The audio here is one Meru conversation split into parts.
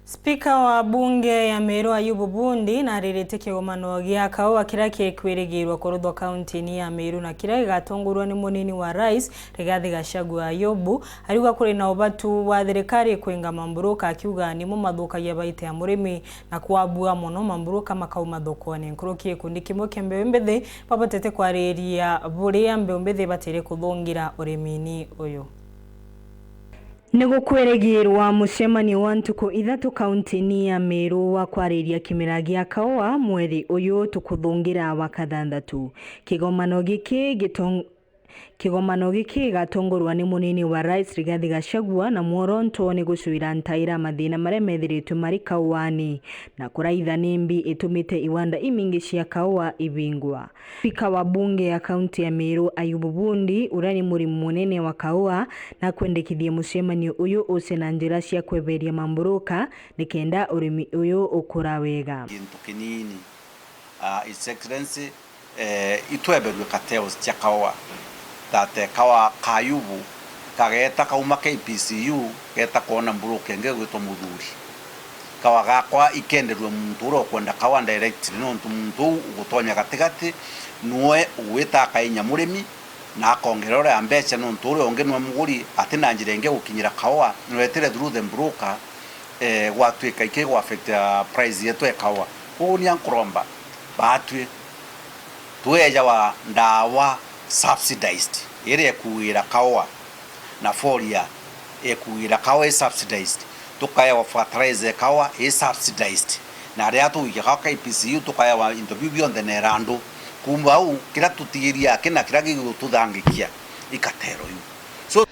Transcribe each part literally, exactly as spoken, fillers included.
Spika wa bunge ya Meru Ayubu Bundi nariritie kigomano gia kaua kiria kikwirigirwa kuruthwa kaunti-ini ya Meru na kiria gigatongorua ni munini wa rais Rigathi Gachagua. Ayubu ariuga kuri na ubatu wa thirikari kwinga mamburuka, akiuga nimo mathukagia baita ya murimi na kwabua mono mamburuka makauma thokone. Nkuruki gikundi kimwe kia mbeu mbithi babotete kwariria buria mbeu mbithi batiri kuthungira urimi-ini uyu. Ni gukwirigirwa mucemanio wa ntuku ithatu kaunti-ini ya Meru wa kwariria kimera gia kaua mweri uyu tukuthungira wa kathanthatu. Kigomano giki gitong-, kigomano giki gigatongorwa ni munini wa rais Rigathi Gachagua, na mworonto ni gucuira ntaira mathina maria methiritwe mari kauani na kuraitha nimbi itumite iwanda imingi cia kaua ibingwa. Spika wa bunge ya kaunti ya Meru, Ayubu Bundi, uria ni murimi munene wa kaua, nakwendekithie mucemanio uyu uce na njira cia kweberia mamburuka nikenda urimi uyu ukura wega. Gintu kinini, ah, His Excellency, eh, itweberue cartels cia kaua, that, eh, kaua ka Ayubu kageta kauma K P C U, geta kwona mburuka ingi gwitwa Muthuri. Kaua gakwa ikenderua muntu uria ukwenda kaua directly, nontu muntu uu ugutonya gatigati, nwe ugwita akainya murimi, na akongerera uria mbeca, nontu uria ungi nwe muguri, ati na njira ingi gukinyira kaua, nwetire through the broker, eh, gwatuika iki gu affect, uh, price yetu e kaua. Koguo nia nkuromba, batwi, twejawa ndawa subsidized, iria ikuira kaua, na foliar ikuira kaua i subsidized, tukaewa fertilizer e kaua i subsidized, na riria tugwikia kaua K P C U tukaewa into biu bionthe na irandu. Kuuma au, kiria tutigiria aki na kiria gigututhangikia i cartel iu. So,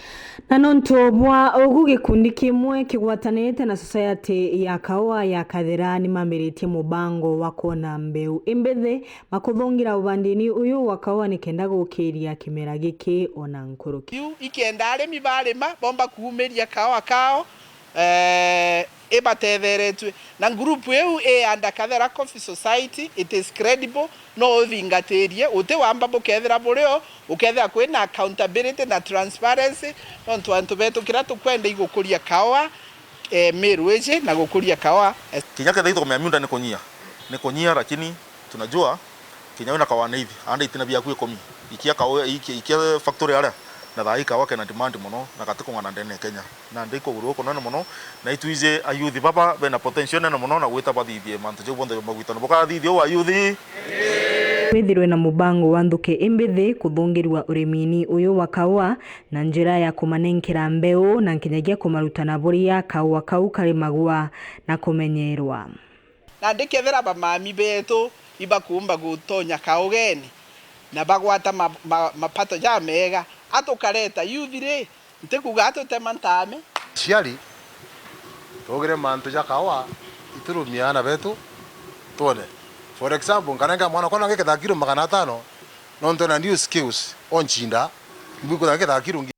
na nontu bwa ugu, gikundi kimwe kigwatanite na society ya kaua ya Kathira nimambiritie mubango wa kwona mbeu imbithi makuthungira ubandini uyu wa kaua nikenda gukiria kimera giki ona nkuruki. Iu ikenda arimi barima bomba kuumiria kaua kao, eh, ibatetheretue. Na group iu i under Kathira Coffee Society, it is credible, no uthingatirie, uti wamba bukethira burio, ukethira kwina accountability na transparency, nontu antu betu kiria tukwenda igukuria kaua, eh, Meru iji na gukuria kaua. Kinya kethira itukumenya miunda ni kunyia, ni kunyia, lakini tunajua kinya wina kaua ni ithi, anda itina biaku ikumi, ikia kaua, ikia, ikia factory aria, na thaa ii kaua kena demand mono, na gatikung'ana ndene ya Kenya. Na ndi kuguru kunene mono, na itwiji ayuthi baba bena potential nene mono, na gwita bathithie mantu jau bonthe magwitana. Bukathithia uu ayuthi? Withirwe na mubango wa nthuki imbithi kuthungirwa urimini uyu wa kaua, na njira ya kumanenkera mbeu, na nkinyagia kumarutana buria kaua kau karimagwa na kumenyerwa. Na ndikethira bamami betu ibakumba gutonya kaugene na bagwata ma-, ma-, mapato jamega, atukareta yuthi ri, ntikuga atutema ntame. Aciari, tugire mantu ja kaua, iturumie aana betu twone. For example, nkanenga mwana kwa nangi kethira kiro magana atano, nontu na new skills, oncinda, mbwikutha kethira kiro ngi-